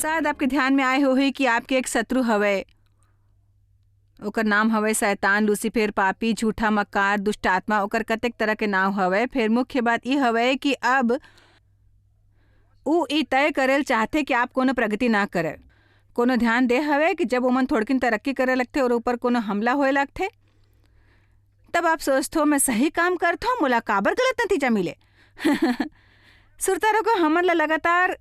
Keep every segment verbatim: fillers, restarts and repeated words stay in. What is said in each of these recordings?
शायद आपके ध्यान में आए होही कि आपके एक शत्रु हवय, ओकर नाम हवय शैतान, लूसीफर, पापी, झूठा, मक्कार, दुष्ट आत्मा, ओकर कतेक तरह के नाम हवय। फिर मुख्य बात ई हवय कि अब उ ई तय करेल चाहथे कि आप कोनो प्रगति ना करे। कोनो ध्यान दे हवय कि जब ओमन थोड़किन तरक्की करे लगथे और ऊपर कोनो हमला होए लगथे, तब आप सोचथो, "मैं सही काम करथो, मोला काबर गलत नतीजा मिले?" सुरता रखो, हमन ला लगातार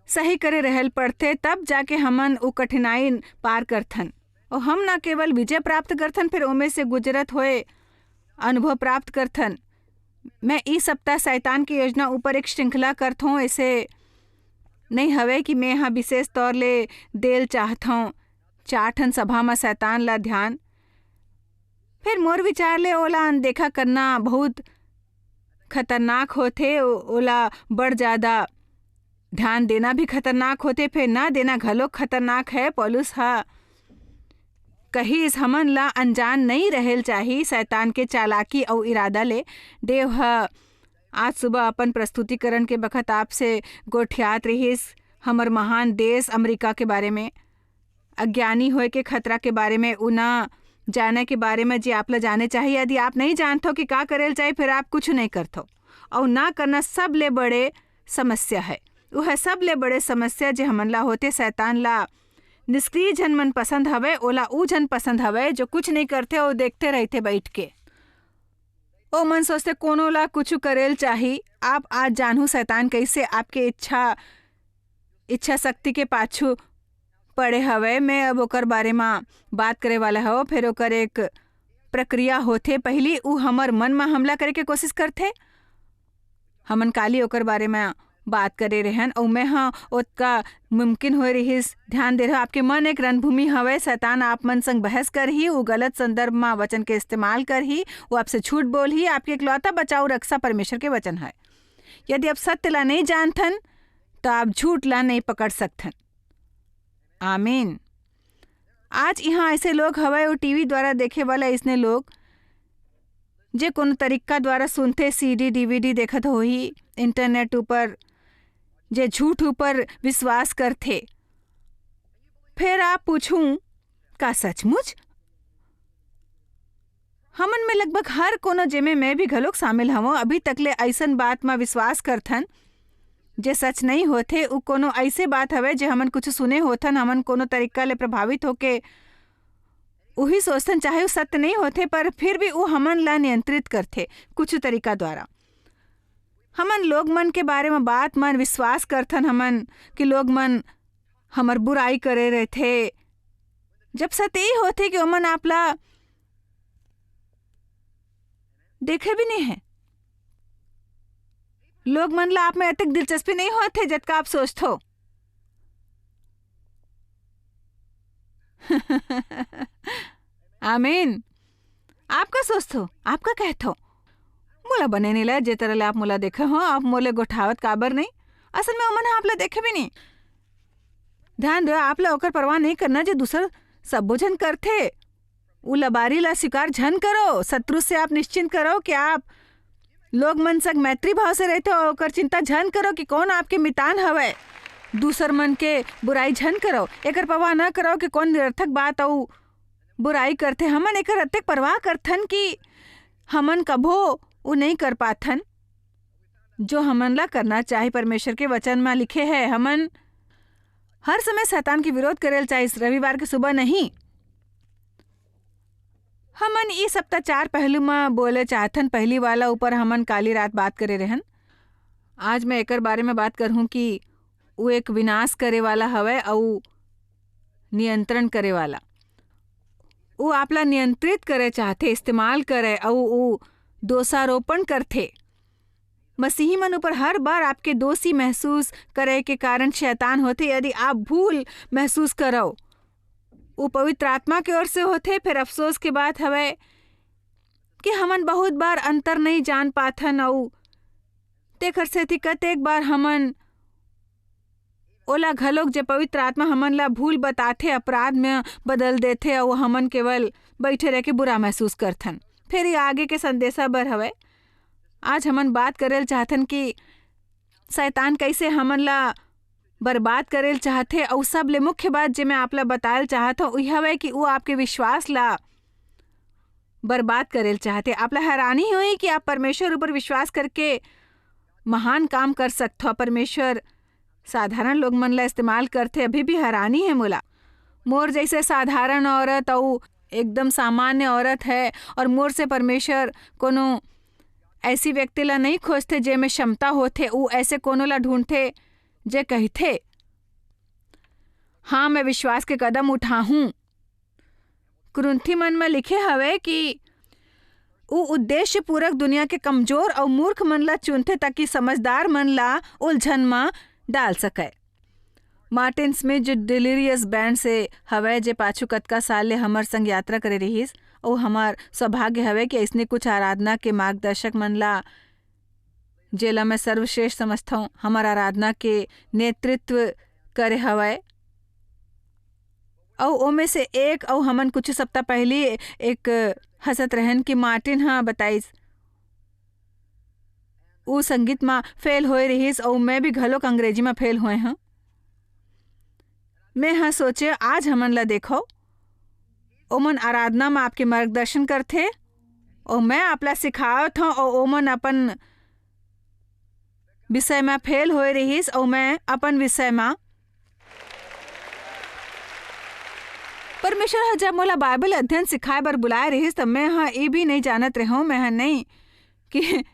सही करे रहल पड़थे, तब जाके हमन उ कठिनाई पार करथन। और हम ना केवल विजय प्राप्त करथन, फिर ओमे से गुजरत होए अनुभव प्राप्त करथन। मैं ई सप्ताह शैतान के योजना ऊपर एक श्रृंखला करथों। ऐसे नहीं हवे कि मैं हा विशेष तौर ले देल चाहथों चार ठन सभा म शैतान ला ध्यान। फिर मोर विचार ले ओला अनदेखा करना बहुत खतरनाक होथे, ओ-, ओला बड़ ज्यादा ध्यान देना भी खतरनाक होथे, फिर ना देना घलो खतरनाक है। पौलुस ह कहिस, "हमन ला अनजान नइ रहेल चाही शैतान के चालाकी अउ इरादा ले।" देव ह आज सुबह अपन प्रस्तुतिकरण के बखत आपसे गोठियात रिहिस, हमर महान देश अमेरिका के बारे में, अज्ञानी होए के खतरा के बारे में, उ ना जाने के बारे में, जे आप ला जाने चाहिए। यदि आप नहीं जानथो कि का करेल चाहिए, फिर आप कुछ नहीं करथो। और ना करना सबले बड़े समस्या है। वह सबले बड़े समस्या जे हमन ला होथे, शैतान ला निष्क्रिय झन मन पसंद हवे, ओला उ झन पसंद हवे जो कुछ नहीं करथे और देखते रहते बैठ के। ओ मन सोचते कोनो ला कुछ करेल चाही। आप आज जानहू शैतान कैसे आपके इच्छा, इच्छा शक्ति के पाछू पड़े हवे। मैं अब ओकर बारे मा बात करे वाला हव। फिर ओकर एक प्रक्रिया होथे। पहली उ हमर मन मा हमला करे के कोशिश करथे। हमन काली ओकर बारे मा बात करे रहन, अउ मैं ह ओतका मुमकिन होए रिहिस। ध्यान दे रहो, आपके मन एक रणभूमि हवय। शैतान आप मन संग बहस करही, उ गलत संदर्भ मा वचन के इस्तेमाल करही, उ आपसे झूठ बोलही। आपके इकलौता बचाव रक्षा परमेश्वर के वचन है। यदि आप सत्य ला नहीं जानथन, तो आप झूठ ला नहीं पकड़ सकथन। आमीन। आज यहाँ ऐसे लोग हवय, वो टीवी द्वारा देखे वाला इसने लोग, जे कोनो तरीका द्वारा सुनथे, सीडी, डीवीडी देखत होही, इंटरनेट ऊपर, जे झूठ ऊपर विश्वास करथे। फिर आप पूछूं, का सचमुच? हमन में लगभग हर कोनो, जेमे मैं भी घलोक शामिल हवं, अभी तक ले अइसन बात म विश्वास करथन, जे सच नहीं होथे। उ कोनो ऐसे बात हवे, जे हमन कुछ सुने होथन, हमन कोनो तरीका ले प्रभावित होके उही सोचथन, चाहे उ सत्य नहीं होथे, पर फिर भी उ हमन ला नियंत्रित करथे कुछ तरीका द्वारा। हमन लोग मन के बारे म बात मन विश्वास करथन, हमन कि लोग मन हमर बुराई करे रहथे, जब सत्य ई होथे कि ओमन आप ला देखे भी नहीं है। लोग मन ला आप में अतेक दिलचस्पी नहीं होथे, जतका आप सोचथो। आमीन। आप का सोचथो, आप का कहथो? मोला बने नहीं लगे, जे तरह ले आप मोला देखे हो, आप मोले गोठावत काबर नहीं? असल में ओमन ह आप ला देखे भी नहीं। ध्यान दो, आप ला ओकर परवाह नहीं करना, जो दूसर सब्बो झन करथे। उ लबारी ला स्वीकार झन करो। शत्रु से आप निश्चिंत करो कि आप लोग मन संग मैत्री भाव से रहते हो। ओकर चिंता झन करो कि कौन आपके मितान हवय। दूसर मन के बुराई झन करो। एकर परवाह न करो कि कौन निरर्थक बात अउ बुराई करथे। हमन एकर अतेक परवाह करथन कि हमन कभो उ नहीं कर पाथन, जो हमन ला करना चाही। परमेश्वर के वचन म लिखे है, हमन हर समय शैतान के विरोध करेल चाही, रविवार के सुबह नहीं। हमन ई सप्ताह चार पहलू म बोले चाहथन। पहली वाला ऊपर हमन काली रात बात करे रहन। आज मैं एकर बारे में बात करहूं कि वो एक विनाश करे वाला हवय अउ नियंत्रण करे वाला। वो आपला नियंत्रित करे चाहथे, इस्तेमाल करे, अउ वो दोषारोपण करथे। मसीही मन ऊपर हर बार आपके दोषी महसूस करे के कारण शैतान होथे। यदि आप भूल महसूस करव, वो पवित्र आत्मा के ओर से होथे। फिर अफसोस के बात हवय कि हमन बहुत बार अंतर नहीं जान पाथन, अउ तेखर सेती कतेक बार हमन ओला घलोक, जे पवित्र आत्मा हमन ला भूल बताथे, अपराध में बदल देथे, अउ हमन केवल बैठे रह के बुरा महसूस करथन। फिर ये आगे के संदेशा बर हवय। आज हमन बात करेल चाहथन कि शैतान कैसे हमन ला बर्बाद करेल चाहथे, अउ सबले मुख्य बात जे मैं आप ला बतायल चाहत हूँ, उही हवय कि वो आपके विश्वास ला बर्बाद करेल चाहथे। आप ला हैरानी होही कि आप परमेश्वर ऊपर विश्वास करके महान काम कर सकथो। परमेश्वर साधारण लोग मन ला इस्तेमाल करथे, अभी भी हैरानी है मोला। मोर जैसे साधारण औरत अउ एकदम सामान्य औरत है, और मोर से परमेश्वर कोनो ऐसी व्यक्ति ला नहीं खोजथे, जे में क्षमता होथे। ऊ ऐसे कोनो ला ढूंढथे, जे कहिथे, "हाँ, मैं विश्वास के कदम उठाहूं।" कुरिन्थी मन म लिखे हवय कि ऊ उद्देश्यपूर्वक दुनिया के कमजोर अउ मूर्ख मन ला चुनथे, ताकि समझदार मन ला उलझन म डाल सकय। मार्टिन स्मिथ, जो डिलीरियस बैंड से हवय, जे पाछू कतका साल ले हमर संग यात्रा करे रिहिस, अउ हमर सौभाग्य हवय कि अइसने कुछ आराधना के मार्गदर्शक मन ला, जेला मैं सर्वश्रेष्ठ समझथौं, हमर आराधना के नेतृत्व करे हवय। अउ ओमे से एक, अउ हमन कुछ सप्ताह पहिली एक हंसत रहन कि मार्टिन ह बताइस, ऊ संगीत म फेल होए रिहिस, अउ मैं भी घलोक अंग्रेजी म फेल होए हं। मैं ह सोचे, आज हमन ला देखो, ओमन आराधना म आपके मार्गदर्शन करथे, अउ मैं आप ला सिखावत हौं, अउ ओमन अपन विषय म फेल होए रिहिस, अउ मैं अपन विषय म। परमेश्वर ह जब मोला बाइबल अध्ययन सिखाए बर बुलाए रिहिस, त मैं ह ए भी नइ जानत रेहों, मैं ह नइ कि,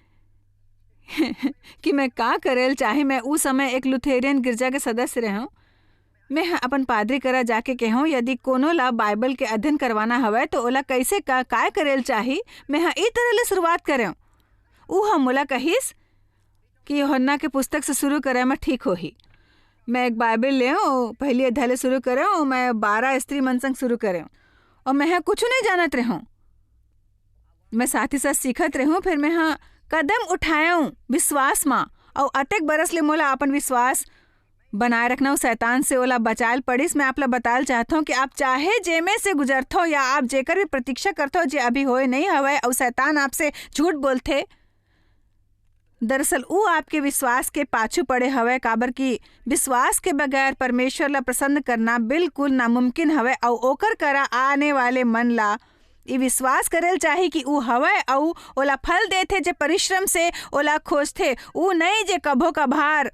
कि मैं का करेल चाही। मैं उ समय एक लुथेरियन गिरजा के सदस्य रेहों। मैं ह अपन पादरी करा जाके केहों, यदि कोनो ला बाइबल के अध्ययन करवाना हवय, त ओला कइसे का, काय करेल चाही, मैं ह ए तरह ले शुरुआत करेंव। उ ह मोला कहिस कि यूहन्ना के पुस्तक से शुरू करे म ठीक होही। मैं एक बाइबल लेंव, पहिली अध्याय ले शुरू करेंव, मैं बारह स्त्री मन संग शुरू करेंव, अउ मैं ह कुछु नइ जानत रेहों। मैं साथ ही साथ सीखत रेहों, फेर मैं ह कदम उठाएंव विश्वास म, अउ अतेक बरस ले मोला अपन विश्वास बनाए रखना, अउ शैतान से ओला बचायल पड़िस। मैं आप ला बतायल चाहत हौं कि आप चाहे जेमे से गुजरथो या आप जेकर भी प्रतीक्षा करथो, जे अभी होए नइ हवय, अउ शैतान आपसे झूठ बोलथे, दरअसल ऊ आपके विश्वास के पाछू पड़े हवय, काबर कि विश्वास के बगैर परमेश्वर ला प्रसन्न करना बिल्कुल नामुमकिन हवय, अउ ओकर करा आने वाले मन ला ई विश्वास करेल चाही कि ऊ हवय अउ ओला फल देथे, जे परिश्रम से ओला खोजथे। ऊ नइं जे कभो कभार,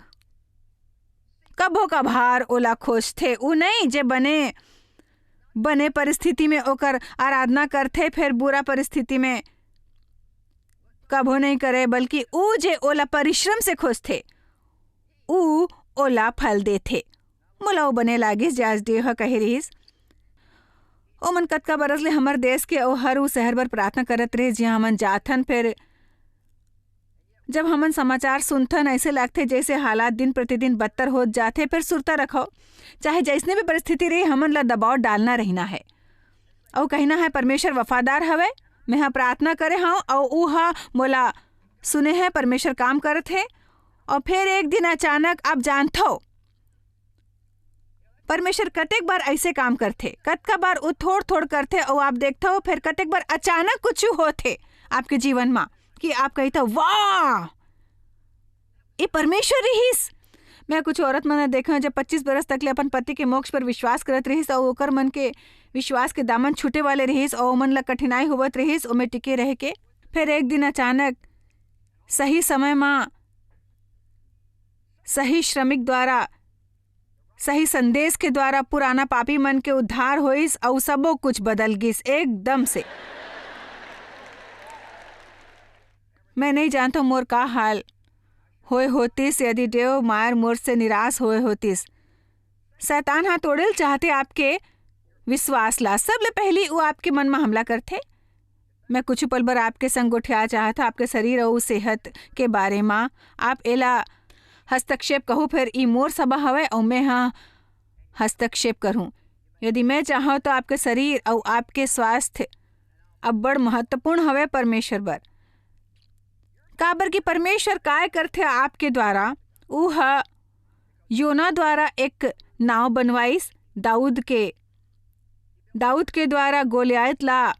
कभो कभार ओला खोजथे। ऊ नइं जे बने, बने परिस्थिति में ओकर आराधना करथे, फेर बुरा परिस्थिति में कभो नइं करे, बल्कि ऊ जे ओला परिश्रम से खोजथे, ऊ ओला फल देथे। मोला ओ बने लागिस, जे आज देव ह कहे रिहिस। ओमन कतका बरस ले हमर देश के अउ हर ऊ शहर बर प्रार्थना करत रहे, जिहां हमन जाथन। फेर जब हमन समाचार सुनथन, अइसे लागथे, जइसे हालात दिन प्रतिदिन बदतर होत जाथे। फेर सुरता रखव, चाहे जइसने भी परिस्थिति रही, हमन ला दबाव डालना रहिना हे। अउ कहिना हे, "परमेश्वर वफादार हवय, मैं ह प्रार्थना करे हंव, अउ ऊ ह मोला सुने हे, परमेश्वर काम करत हे।" अउ फेर एक दिन अचानक, आप जानथव, परमेश्वर कतेक बार अइसे काम करथे, कतका बार ऊ थोड़-थोड़ करथे, अउ आप देखथव, फेर कतेक बार अचानक कुछु होथे आपके जीवन म कि आप कहिथव, "वाह, ए परमेश्वर रिहिस।" मैं कुछ औरत मन ल देखे हंव, जे पच्चीस बरस तक ले अपन पति के मोक्ष पर विश्वास करत रिहिस, अउ ओकर मन के विश्वास के दामन छूटे वाले रिहिस, अउ ओमन ल कठिनाई होवत रिहिस ओमे टिके रह के। फेर एक दिन अचानक सही समय म सही श्रमिक द्वारा, सही संदेश के द्वारा पुराना पापी मन के उद्धार होइस, अउ सबो कुछ बदल गिस एकदम से। मैं नइं जानथव मोर का हाल होए होतिस, यदि देव मायर मोर से निराश होए होतिस। शैतान ह तोड़ेल चाहथे आपके विश्वास ला। सबले पहिली ऊ आपके मन म हमला करथे। मैं कुछ पल बर आपके संग गोठिया चाहत हंव, आपके शरीर अउ सेहत के बारे म। आप एला हस्तक्षेप कहू, फेर ई मोर सभा हवय अउ मैं ह हस्तक्षेप करहूं। यदि मैं चाहंव, तो आपके शरीर अउ आपके स्वास्थ्य अब्बड़ महत्वपूर्ण हवय परमेश्वर बर। काबर कि परमेश्वर काय करथे आपके द्वारा, ऊ ह योना द्वारा एक नाव बनवाइस, दाऊद के, दाऊद के द्वारा गोलियात ला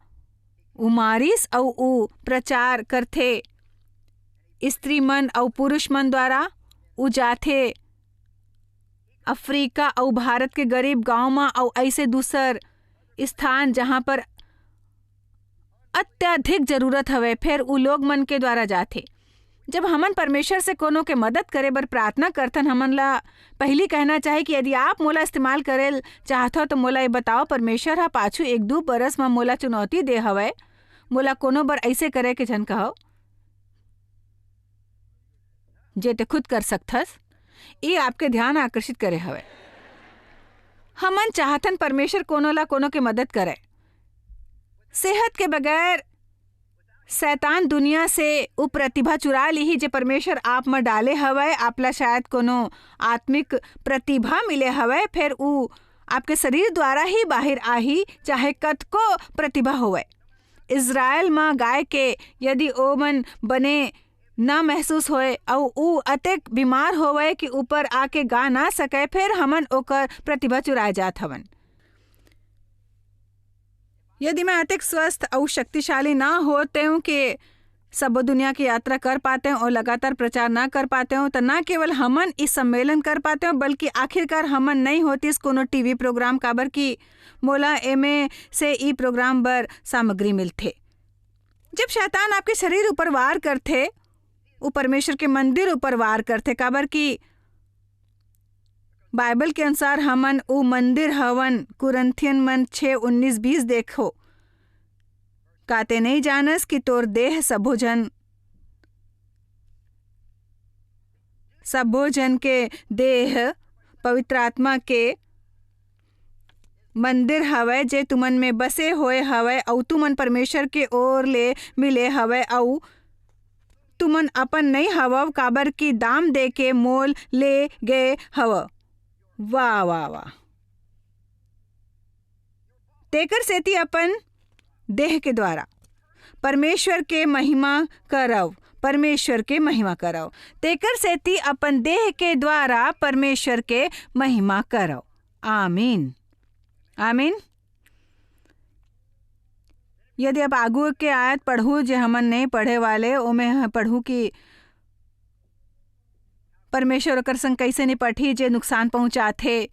ऊ मारिस, अऊ ऊ प्रचार करथे, स्त्री मन अऊ पुरुष मन द्वारा ऊ जाथे, अफ्रीका अउ भारत के गरीब गांव म अउ ऐसे दूसर स्थान जहां पर अत्यधिक जरूरत हवे, फेर उ लोग मन के द्वारा जाथे। जब हमन परमेश्वर से कोनो के मदद करे बर प्रार्थना करथन, हमन ला पहिली कहना चाही कि यदि आप मोला इस्तेमाल करे चाहत हो, तो मोला ये बताओ, परमेश्वर ह पाछू एक दू बरस म मोला चुनौती दे हवय, मोला कोनो बर ऐसे करे के झन कहव, जे ते खुद कर सकथस। ये आपके ध्यान आकर्षित करे हवय। हमन चाहथन परमेश्वर कोनो ला कोनो के मदद करे। सेहत के बगैर शैतान दुनिया से उ प्रतिभा चुरा लिही, जे परमेश्वर आप म डाले हवय। आप ला शायद कोनो आत्मिक प्रतिभा मिले हवय, फेर उ आपके शरीर द्वारा ही बाहिर आही, चाहे कतको प्रतिभा होवय। इजराइल म गाय के यदि ओमन बने ना महसूस होय अउ उ अतेक बीमार होवय कि ऊपर आके गा ना सकय, फेर हमन ओकर प्रतिभा चुराए जात हवन। यदि मैं अतेक स्वस्थ अउ शक्तिशाली ना होतेंव कि सबो दुनिया के यात्रा कर पातेंव अउ लगातार प्रचार ना कर पातेंव, त ना केवल हमन ई सम्मेलन कर पातेंव, बल्कि आखिरकार हमन नई होतिस कोनो टीवी प्रोग्राम, काबर कि मोला एमे से ई प्रोग्राम बर सामग्री मिलथे। जब शैतान आपके शरीर ऊपर वार करथे, उ परमेश्वर के मंदिर ऊपर वार करथे, काबर कि बाइबल के अनुसार हमन उ मंदिर हवन। कुरिन्थियन मन छः उन्नीस बीस देखो, का ते नई जानस कि तोर देह सबो झन, सबो झन के देह पवित्र आत्मा के मंदिर हवय, जे तुमन में बसे होए हवय, अउ तुमन परमेश्वर के ओर ले मिले हवय, अउ तुमन अपन नई हवव, काबर कि दाम दे के मोल ले गए हव। वाह, वाह, वाह। तेकर सेती अपन देह के द्वारा परमेश्वर के महिमा करव, परमेश्वर के महिमा करव। तेकर सेती अपन देह के द्वारा परमेश्वर के महिमा करव। आमीन, आमीन। यदि आप आगू के आयत पढ़ू, जे हमन नई पढ़े वाले, ओमे ह-, पढ़ू कि परमेश्वर ओकर संग कइसे निपटही, जे नुकसान पहुंचाथे।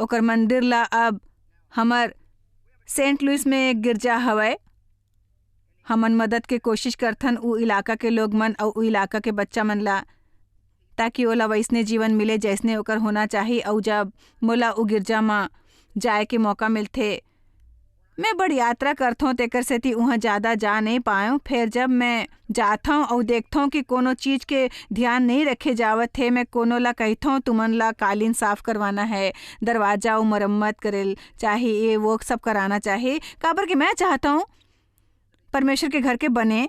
ओकर मंदिर ला अब हमर सेंट लुइस में एक गिरजा हवय। हमन मदद के कोशिश करथन उ इलाका के लोग मन अउ उ इलाका के बच्चा मन ला, ताकि ओला वइसने जीवन मिले, जइसने ओकर होना चाही। अउ जब मोला उ गिरजा म जाए के मौका मिलथे, मैं बड़ यात्रा करथौं, तेकर सेती उहाँ जादा जा नइ पाएंव। फेर जब मैं जाथौं अउ देखथौं कि कोनो चीज के ध्यान नइ रखे जावत हे, मैं कोनो ला कहिथौं, "तुमन ला कालीन साफ करवाना है, दरवाजा अउ मरम्मत करेल चाही, ये वो सब कराना चाही," काबर कि मैं चाहथौं परमेश्वर के घर के बने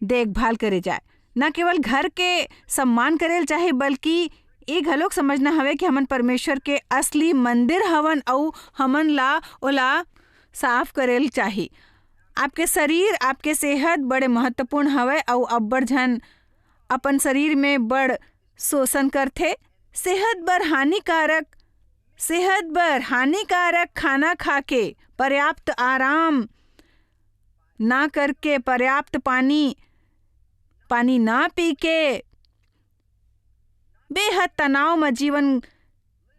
देखभाल करे जाए। न केवल घर के सम्मान करेल चाही, बल्कि ये घलोक समझना हवे कि हमन परमेश्वर के असली मंदिर हवन अउ हमन ला ओला साफ करेल चाही। आपके शरीर, आपके सेहत बड़े महत्वपूर्ण हवय अउ अब्बड़ झन अपन शरीर में बड़ शोषण करथे। सेहत बर हानिकारक, सेहत बर हानिकारक खाना खा के, पर्याप्त आराम ना करके, पर्याप्त पानी, पानी ना पी के, बेहद तनाव म जीवन,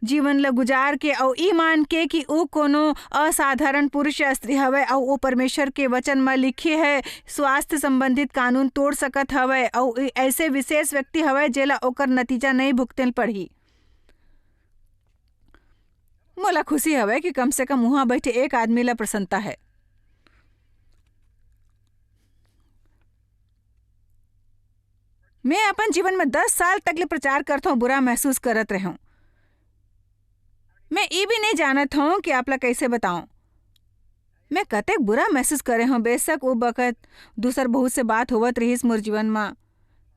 जीवन ल गुजार के अउ ई मान के कि ऊ कोनो असाधारण पुरुष या स्त्री हवय अउ ओ परमेश्वर के वचन म लिखे हे स्वास्थ्य संबंधित कानून तोड़ सकत हवय अउ ई ऐसे विशेष व्यक्ति हवय जेला ओकर नतीजा नइ भुगतेल पड़ही। मोला खुशी हवय कि कम से कम उहाँ बैठे एक आदमी ला प्रसन्नता है। मैं अपन जीवन में दस साल तक ले प्रचार करत हौं, बुरा महसूस करत रहे हौं। मैं ये भी नहीं जानत हौं कि आप ला कैसे बताऊं। मैं कतेक बुरा महसूस करे हौं। बेशक, वो बखत दूसर बहुत से बात होवत रहिस मोर जीवन म,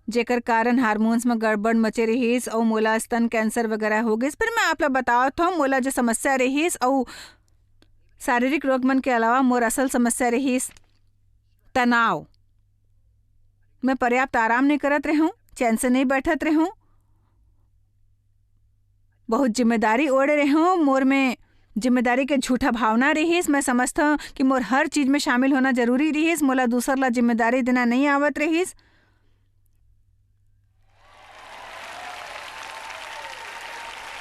जेकर कारण हार्मोन्स म गड़बड़ मचे रहिस अउ मोला स्तन कैंसर वगैरह हो गिस। पर मैं आप ला बतावत हौं, मोला जो समस्या रहिस अउ शारीरिक रोग मन के अलावा मोर असल समस्या रहिस तनाव। मैं पर्याप्त आराम नहीं करत रहूं, चैन से नहीं बैठत रहूं, बहुत जिम्मेदारी ओढ़े रहूं, मोर में जिम्मेदारी के झूठा भावना रहिस। मैं समझता हूं कि मोर हर चीज में शामिल होना जरूरी रहिस, मोला दूसर ला जिम्मेदारी देना नहीं आवत रहिस।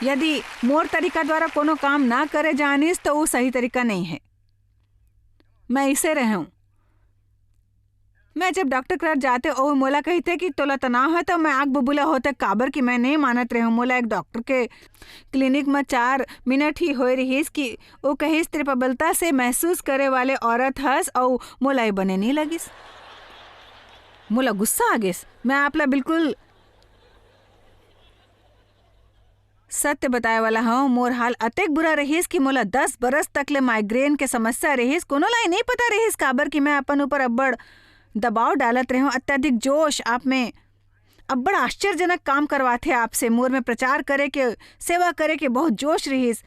यदि मोर तरीका द्वारा कोनो काम ना करे जानिस, तो वो सही तरीका नहीं है। मैं इसे रहूं। मैं जब डॉक्टर करा जाते, ओ मोला कहिथे कि तोला तनाव है, तो मैं आग बबूला होते, काबर कि मैं नहीं मानत रहूं। मोला एक डॉक्टर के क्लिनिक में चार मिनट ही होए रहिस कि वो कहिस, "तेरे प्रबलता से महसूस करे वाले औरत हस," अउ मोला ये बने नहीं लगिस। मोला गुस्सा आ गिस। मैं आपला बिल्कुल सत्य बताए वाला हूँ, मोर हाल अतेक बुरा रहिस कि मोला दस बरस तक ले माइग्रेन के समस्या रहिस। कोनो ला ये नहीं पता रहिस, काबर कि मैं अपन ऊपर अब्बड़ दबाव डालत रहूं, अत्यधिक जोश आप में अब्बड़ आश्चर्यजनक काम करवाथे आपसे। मोर में प्रचार करे के, सेवा करे के बहुत जोश रहिस।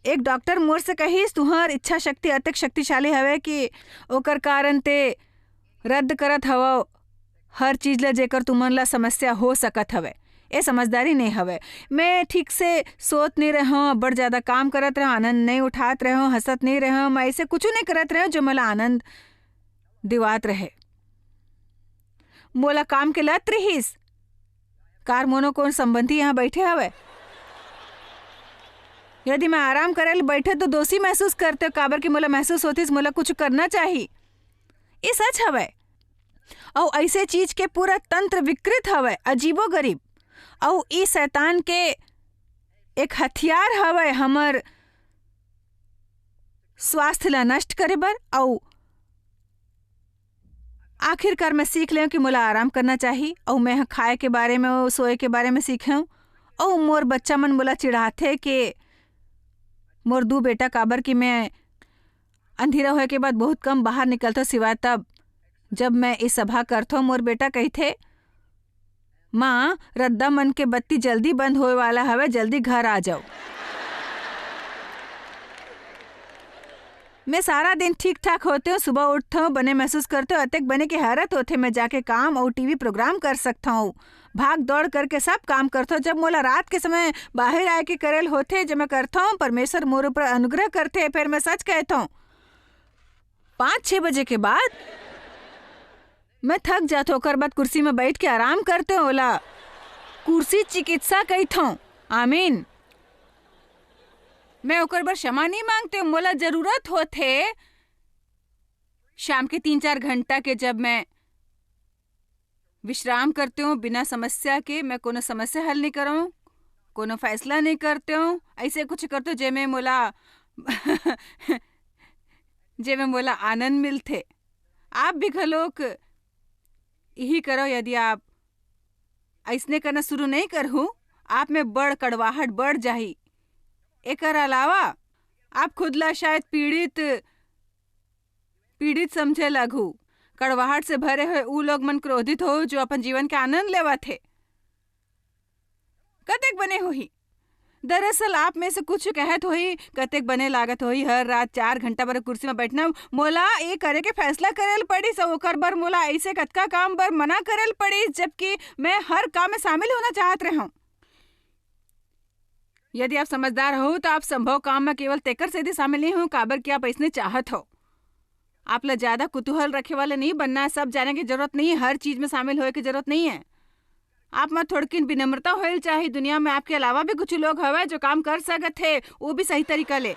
एक डॉक्टर मोर से कहिस, "तुहर इच्छा शक्ति अतेक शक्तिशाली हवे कि ओकर कारण ते रद्द करत हवव हर चीज ला, जेकर तुमन ला समस्या हो सकत हवे। ए समझदारी नहीं हवे।" मैं ठीक से सोत नहीं रहूं, अब्बड़ ज्यादा काम करत रहूं, आनंद नहीं उठात रहूं, हंसत नहीं रहूं, मैं ऐसे कुछ नहीं करत रहूं जो मोला आनंद दिवात रहे। मोला काम के लत रहिस। कार मोनो कोन संबंधी यहाँ बैठे हवे? यदि मैं आराम करे ल बैठे तो दोषी महसूस करते, काबर कि मोला महसूस होतिस मोला कुछ करना चाही। ये सच हवे। अउ ऐसे चीज के पूरा तंत्र विकृत हवे, अजीबो गरीब। अउ ई शैतान के एक हथियार हवे हमर स्वास्थ्य ला नष्ट करे बर। अउ आखिरकार मैं सीख लेव कि मोला आराम करना चाही। अउ मैं ह खाए के बारे में, अउ सोए के बारे में सीखेव। अउ मोर बच्चा मन मोला चिढ़ाथे कि मोर दू बेटा, काबर कि मैं अंधेरा होए के बाद बहुत कम बाहर निकलथव, सिवाय तब जब मैं ई सभा करथव। मोर बेटा कहिथे, "माँ, रद्दा मन के बत्ती जल्दी बंद होए वाला हवे, जल्दी घर आ जाओ।" मैं सारा दिन ठीक ठाक होते हूँ, सुबह उठते हूँ, बने महसूस करते हूँ, अतेक बने के हैरत होते, मैं जाके काम और टीवी प्रोग्राम कर सकता हूँ, भाग दौड़ करके सब काम करता हूँ। जब मोला रात के समय बाहर आए के करेल होते, जब मैं करता हूँ, परमेश्वर मोर ऊपर अनुग्रह करते, फिर मैं सच कहता हूँ, पाँच छह बजे के बाद मैं थक जात हूँ, ओकर बाद कुर्सी में बैठ के आराम करते हूँ, ओला कुर्सी चिकित्सा कहता हूँ। आमीन। मैं ओकर बर क्षमा नहीं मांगते हूँ, मोला जरूरत होथे शाम के तीन चार घंटा के, जब मैं विश्राम करते हूँ बिना समस्या के। मैं कोनो समस्या हल नहीं करऊँ, कोनो फैसला नहीं करते हूँ, ऐसे कुछ करते हूँ जेमे मोला जेमे मोला आनंद मिलथे। आप भी घलोक यही करो। यदि आप ऐसने करना शुरू नहीं करहू, आप में बड़ कड़वाहट बढ़ जाही। एकर अलावा आप खुद ला शायद पीड़ित पीड़ित समझे लगहू। कड़वाहट से भरे हुए ऊ लोग मन क्रोधित हो जो अपन जीवन के आनंद लेवत हे। कतेक बने होही? दरअसल आप में से कुछ कहत होही, "कतेक बने लागत होही हर रात चार घंटा बर कुर्सी में बैठना।" मोला ये करे के फैसला करे ल पड़िस, अउ ओकर बर मोला ऐसे कतका काम बर मना करे ल पड़िस, जबकि मैं हर काम में शामिल होना चाहत रहूं। यदि आप समझदार हो, तो आप संभव काम में केवल तेकर सेती शामिल नहीं हो, काबर कि आप ऐसने चाहत हो। आप ला ज्यादा कुतूहल रखे वाले नहीं बनना है, सब जाने की जरूरत नहीं है, हर चीज में शामिल होए की जरूरत नहीं है। आप में थोड़किन विनम्रता होए ल चाही। दुनिया में आपके अलावा भी कुछ लोग हवे जो काम कर सकत हे, वो भी सही तरीका ले।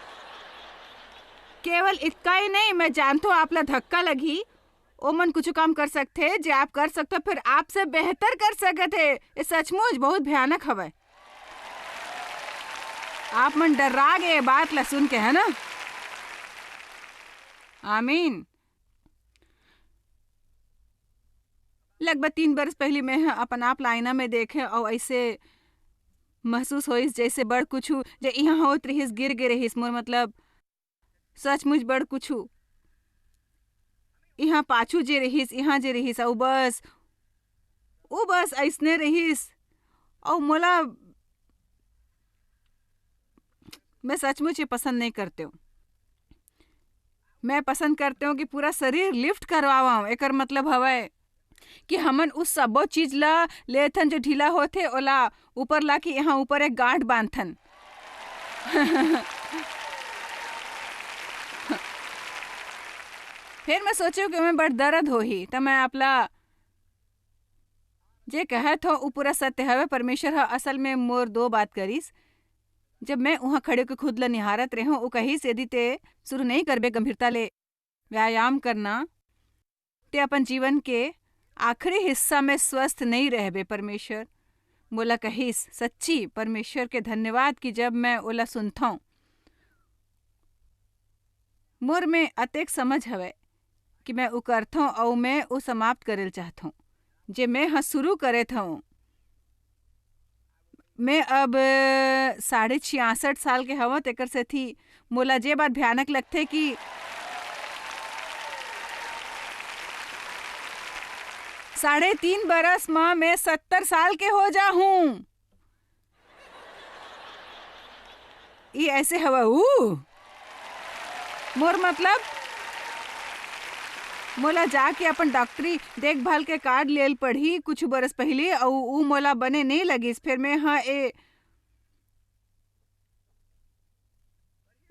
केवल इतका ही नहीं, मैं जानत हूँ आप ला धक्का लगही, ओमन कुछ काम कर सकथे जे आप कर सकथो, फिर आपसे बेहतर कर सकत हे। ये सचमुच बहुत भयानक हवय। आप मन डर्रा गे ये बात ला सुन के, है ना? आमीन। लगभग तीन बरस पहिली मैं ह अपन आप ला आईना में देखे अउ ऐसे महसूस होइस जैसे बड़ कुछु जे इहाँ होत रहिस, गिर गे रहिस। मोर मतलब सचमुच बड़ कुछु। इहाँ पाछू जे रहिस, इहाँ जे रहिस, अउ बस, वो बस अइसने रहिस। अउ मोला, मैं सचमुच ये पसंद नहीं करते हूँ। मैं पसंद करते हूँ कि पूरा शरीर लिफ्ट करवावं। एकर मतलब हवय कि हमन उस सबो चीज ला लेथन जो ढीला होथे, ओला ऊपर ला के यहाँ ऊपर एक गांठ बांधथन। फिर मैं सोचेंव कि ओमे बड़ दर्द होही, त मैं आपला जे कहत हंव, उ पूरा सत्य हवे। परमेश्वर ह असल में मोर दो बात करिस। जब मैं उहाँ खड़े होके खुद ला निहारत रेहेंव, ऊ कहिस, "यदि तें शुरू नइ करबे गंभीरता ले व्यायाम करना, तें अपन जीवन के आखिरी हिस्सा में स्वस्थ नइ रहबे।" परमेश्वर मोला कहिस, सच्ची, परमेश्वर के धन्यवाद कि जब मैं ओला सुनथंव, मोर में अतेक समझ हवय कि मैं ऊ करथंव अऊ मैं ऊ समाप्त करे ल चाहथंव, जे मैं ह शुरू करे थंव। मैं अब साढ़े छियासठ साल के हवं, तेकर सेती मोला जे बात भयानक लगथे कि साढ़े तीन बरस म मैं सत्तर साल के हो जाहूं। ई ऐसे हवय ऊ। मोर मतलब, मोला जाके अपन डॉक्टरी देखभाल के कार्ड लेल पड़ही कुछ बरस पहिली, अऊ ऊ मोला बने नइ लगिस। फेर मैं ह ए,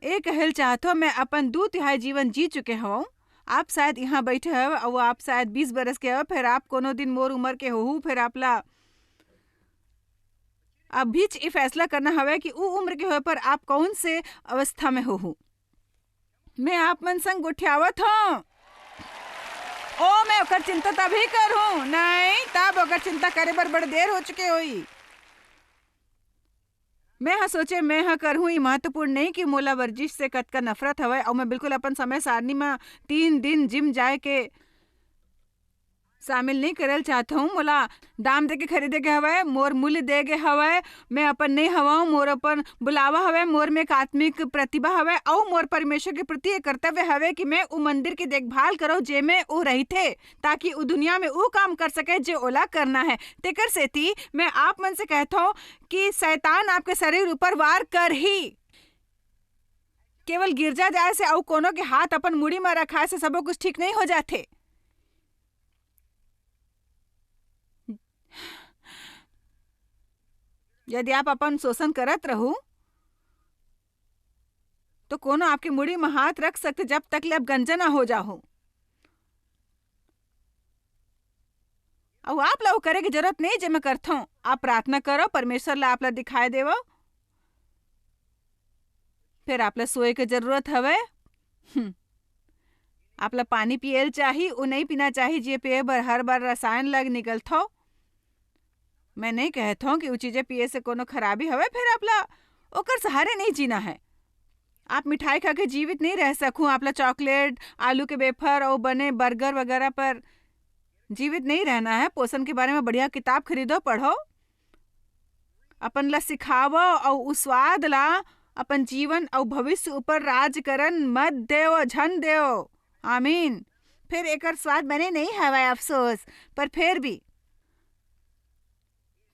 ए कहल चाहथों, मैं अपन दू तिहाई जीवन जी चुके हवं। आप शायद इहाँ बइठे हव, अऊ आप शायद बीस बरस के हव, फेर आप कोनो दिन मोर उमर के होहू, फेर आप ला अभीच ए फैसला करना हवय कि ऊ उम्र के होय पर आप कौन से अवस्था में होहू। मैं आप मन संग गोठियावत हौं। ओ, मैं ओकर चिंता तभी करहूं। नहीं, तब ओकर चिंता करे बर बड़ देर हो चुके होई। मैं ह सोचे, मैं ह करहूं, ई महत्वपूर्ण नहीं कि मोला वर्जिश से कतका नफरत हवय, अऊ मैं बिल्कुल अपन समय सारणी म तीन दिन जिम जाए के शामिल नइ करल चाहत हूँ। मोला दाम देके खरीदे गे हवय, मोर मूल्य दे गे हवय। मैं अपन नइ हवंव, मोर अपन बुलावा हवय, मोर में एक आत्मिक प्रतिभा हवय, अऊ मोर परमेश्वर के प्रति एक कर्तव्य हवय कि मैं उ मंदिर के देखभाल करव, जेमे उ रहिथे, ताकि उ दुनिया में उ काम कर सके, जे ओला करना है। तेकर सेती मैं आप मन से कहत हौं कि शैतान आपके शरीर ऊपर वार करही। केवल गिरजा जाए से अऊ कोनो के हाथ अपन मुड़ी म रखाए से सबो कुछ ठीक नइ हो जाथे। यदि आप अपन शोषण करत रहू, तो कोनो आपके मुड़ी म हाथ रख सकथे, जब तक ले आप गंजा ना हो जाहू। अऊ आप ला वो करे के जरूरत नहीं, जे मैं करथौं। आप प्रार्थना करो, परमेश्वर ला आप ला दिखाई देवो, फिर आप ला सोए के जरूरत हवे। हम्म। आप ला पानी पिए ल चाही, वो नहीं पीना चाही, जे पिए बर हर बार रसायन लग निकलथो। मैं नहीं कहत हौं कि वो चीजें पिए से कोनो खराबी हवे, फिर आप ला ओकर सहारे नहीं जीना है। आप मिठाई खा के जीवित नहीं रह सकू। आप ला चॉकलेट, आलू के वेफर और बने बर्गर वगैरह पर जीवित नहीं रहना है। पोषण के बारे में बढ़िया किताब खरीदो, पढ़ो, अपन ला सिखावो और उस स्वाद ला अपन जीवन और भविष्य ऊपर राज करन मत देव, झन देव। आमीन। फिर एकर स्वाद बने नहीं हवय, अफसोस, पर फिर भी,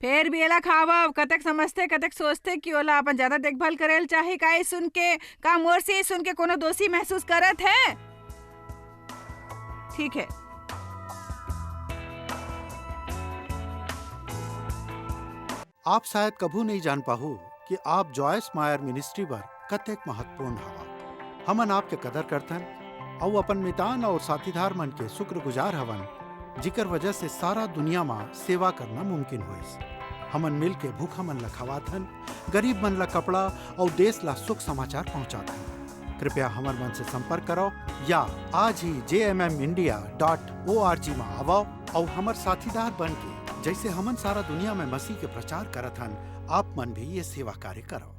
फिर भी एला खावव। कतेक समझथे, कतेक सोचथे कि ओला अपन ज्यादा देखभाल करे ल चाही। का ई सुन के, का मोर से ई सुन के कोनो दोषी महसूस करत है? ठीक है। आप शायद कभू नहीं जान पाहू कि आप जॉयस मायर मिनिस्ट्री बर कतेक महत्वपूर्ण हवा। हमन आपके कदर करथन अउ अपन मितान और साथीदार मन के शुक्रगुजार हवन, जिकर वजह से सारा दुनिया मा सेवा करना मुमकिन होइस। हमन मिल के भूखा मन ला खवाथन, गरीब मन ला कपड़ा और देश ला सुख समाचार पहुंचाथन। कृपया हमर मन से संपर्क करो या आज ही जे M M India dot O R G मा आवो और हमर साथीदार बन के, जैसे हमन सारा दुनिया में मसीह के प्रचार करत हन, आप मन भी ये सेवा कार्य करो।